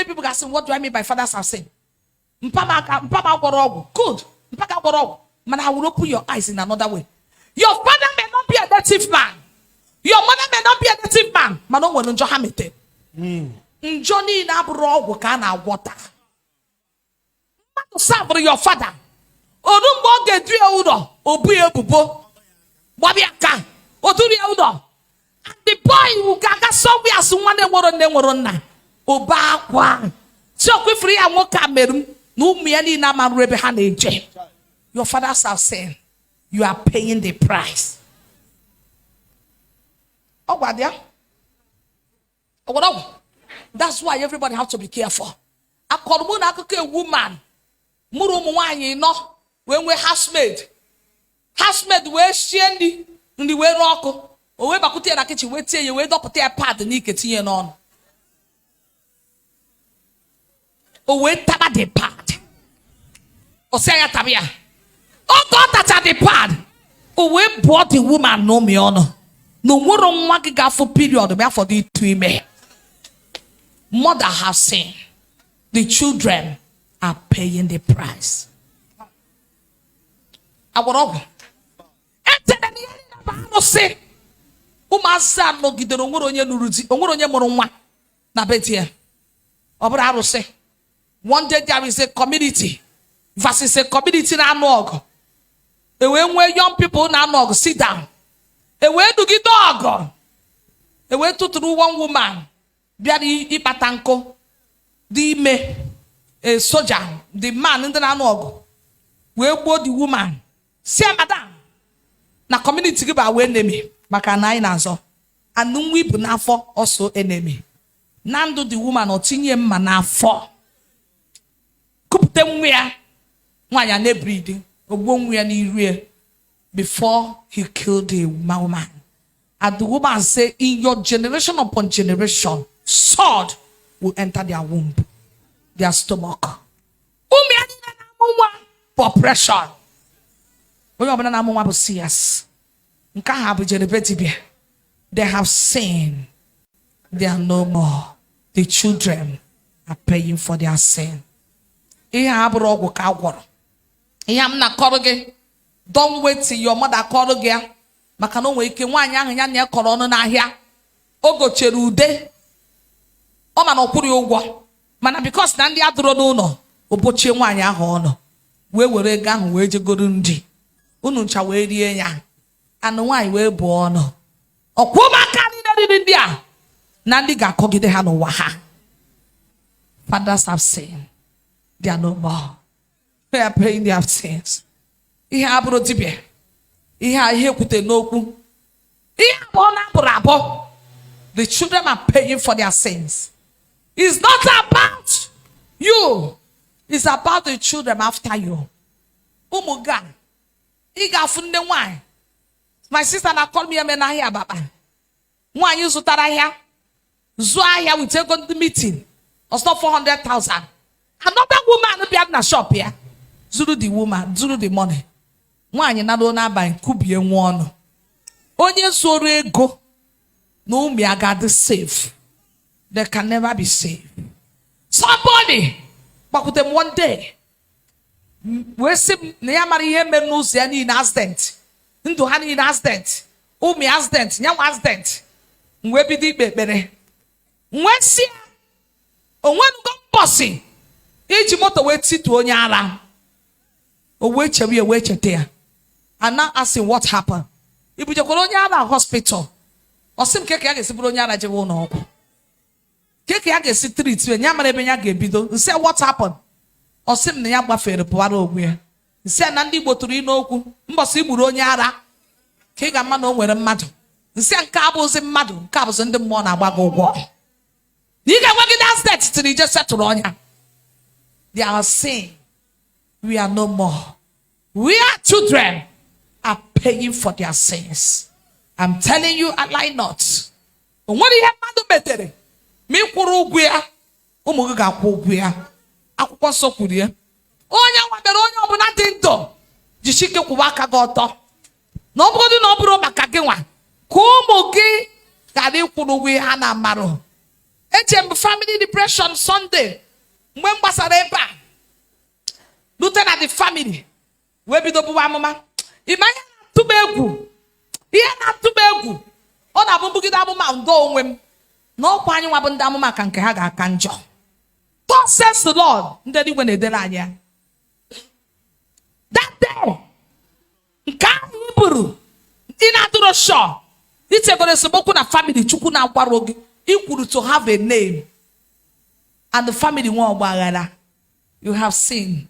Many people ga-asị, "What do I mean by fathers have sinned?" Mpa m aka, mpa m agwọrọ ọgwụ. Good, mpa gị agwọrọ ọgwụ, mana I will open your eyes in another way. Your father may not be a native man, your mother may not be a native man, mana o nwere njọ ha metere. Njọ niile abụrụ ọgwụ ka a na-agwọta. Mmadụ serveụrụ your father, oru mgbe ọ ga-edu ya ụlọ, o bu ya ebubo gbabịa ka o duru ya ụlọ, and the boy ga-aga somewhere asụ nwa na-enwero nne, nwere nna, obe akwa si ọkwefuru ya. Nwoke a mere m na ụmụ ya niile amarụ ebe ha na-eje. Your fathers have sinned. You are paying the price. Ọ gwa ya, ọ gwara ọgwụ. That's why everybody have to be careful. Akọrọ mụ na akụkọ a woman mụrụ ụmụ nwaanyị nọ wee nwee housemaid. Housemaid wee shie nri, nri wee rụọ ọkụ, o wee bakwute ya na kitchen, wee tie ya, wee dọpụta ya pad n'ike, tinye n'ọnụ, o wee taba the pad. O sị ya taba ya. Oge ọ tacha the pad, o wee bụọ the woman na ụmụ ya ọnụ na onwero nwa gị ga-afụ period ma afọdụ ịtụ ime. Mother have sinned. The children are paying the price. Agwọrọ ọgwụ echere na ihe niile bụ arụsị. Ụmụazị a nọgidere, onwere onye nụrụ di, onwere onye mụrụ nwa na be di ya. Ọ bụrụ arụsị. One day there is a community versus a community na-anụ ọgụ. E wee nwee young people na-anụ ọgụ, sit down, e wee dugide ọgụ, e wee tụtụrụ one woman bịara ịkpata nkụ dị ime. A soldier, the man ndị na-anụ ọgụ wee gbuo the woman, si ya, "Madam, na community gị bụ our enemy, maka na anyị na-azọ anụ nwa ibu n'afọ ọsọ enemy na ndụ." The woman, ọ tinye mma n'afọ, kupụta nwa ya. Nwaanyị a na-ebreathe, ogbuo nwa ya n'iru ya before he killed the woman. And the woman say, "In your generation upon generation, sword will enter their womb, their stomach." Ụmụ ya niile na-amụ nwa bụ operation. Onye ọbụla na-amụ nwa bụ CS. Nke ahụ bụ Jerebe dibịa. They have sinned. They are no more. The children are paying for their sin. Ihe a bụrụ ọgwụ ka a gwọrọ. Ihe a m na-akọrọ gị, don't wait till your mother kọrọ gị ya, maka na o nwere ike nwaanyị ahụ ya na ya kọrọ ọnụ n'ahịa, o gochere ude ọ, mana ọ kwụrụ ya ụgwọ, mana because na ndị adụrọ n'ụlọ, obochie nwaanyị ahụ ọnụ, wee were ego ahụ wee jegoro ndị unu ncha wee rie ya. Anụ nwaanyị wee bụọ ọnụ ọkwa. Ụmụaka niile riri ndị a na ndị ga-akọgide ha n'ụwa ha. Fathers have sinned. They are no more. They are paying their sins. Ihe a bụrụ dibịa, ihe a ihe ekwute n'okwu, ihe abụọ na abụrụ abụọ. The children are paying for their sins. It's not about you, it's about the children after you. Ụmụ gị a ị ga-afụ nne nwanyị. My sister na call me eme n'ahịa Abakpa. Nwaanyị zụtara ahịa, zụọ ahịa with ego ndị meeting, ọsọ 400,000. Another woman bịa na shop ya, zuru the woman, zuru the money. Nwaanyị nara n'abalị, kubie nwa ọnụ. Onye zoro ego na ụmụ ya ga-adị safe? They can never be safe. Somebody gbakwute m one day wee sị m na ya mara ihe mere n'ụzọ ya niile, accident, ndụ ha niile accident, ụmụ ya accident, ya nwa accident. M wee bido ikpe ekpere. M wee sị ya, onwenugo mbọsị iji moto wee tituo onye ara? O wee chewe ya, wee cheta ya. And now ask him what happened. Ibujekwara onye ara hospital? Ọ sị m ke ka ya ga-esi bụrụ onye ara jewe ụlọ ọgwụ, ke ka ya ga-esi treat ya, ya mara ebe ya ga-ebido. Nsị, "What happened?" Ọ sị m na ya gbafere pụwara onwe ya. Nsị na ndị Igbo tụrụ ịnụ okwu, mbọsị igburu onye ara ka ị ga-ama na o nwere mmadụ. Nsị nke abụzi mmadụ, nke abụzi ndị mmụọ na-agba gị ụgwọ na ị ga-enwegide accident tiri ije setụrụ ọnya. They are saying we are no more. We are children are paying for their sins. I'm telling you, I lie not. O nwere ihe mmadụ metere ma ị kwụrụ ụgwọ ya, ụmụ gị ga-akwụ ụgwọ ya. Akwụkwọ nsọ kwuru ya. Onye nwabere onye ọbụla dị ndụ, jisi ike kwụwa aka gị ọtọ, na ọ bụgodị na ọ bụrụ maka gị nwa, ka ụmụ gị ghara ịkwụrụ ụgwọ ihe ha na-amarụ. Eche m family liberation Sunday. Mgbe m gbasara ebe a rute na the family, wee bido buwa amụma. Ịma ihe na-atụ m egwu? Ihe na-atụ m egwu, ọ na-abụ mbugide amụma ndo onwe m na ọkwa anyị nwa bụ ndị amụma ka nke ha ga-aka njọ. Thus says the Lord, ndị eluigwe na-edere anyị ya. That day nke ahụ i buru, ị na-adịrọ sure, ichegoro esemokwu na family, Chukwu na-akwaro gị. I kwuru to have a name and the family nwe ọgba aghara. You have seen.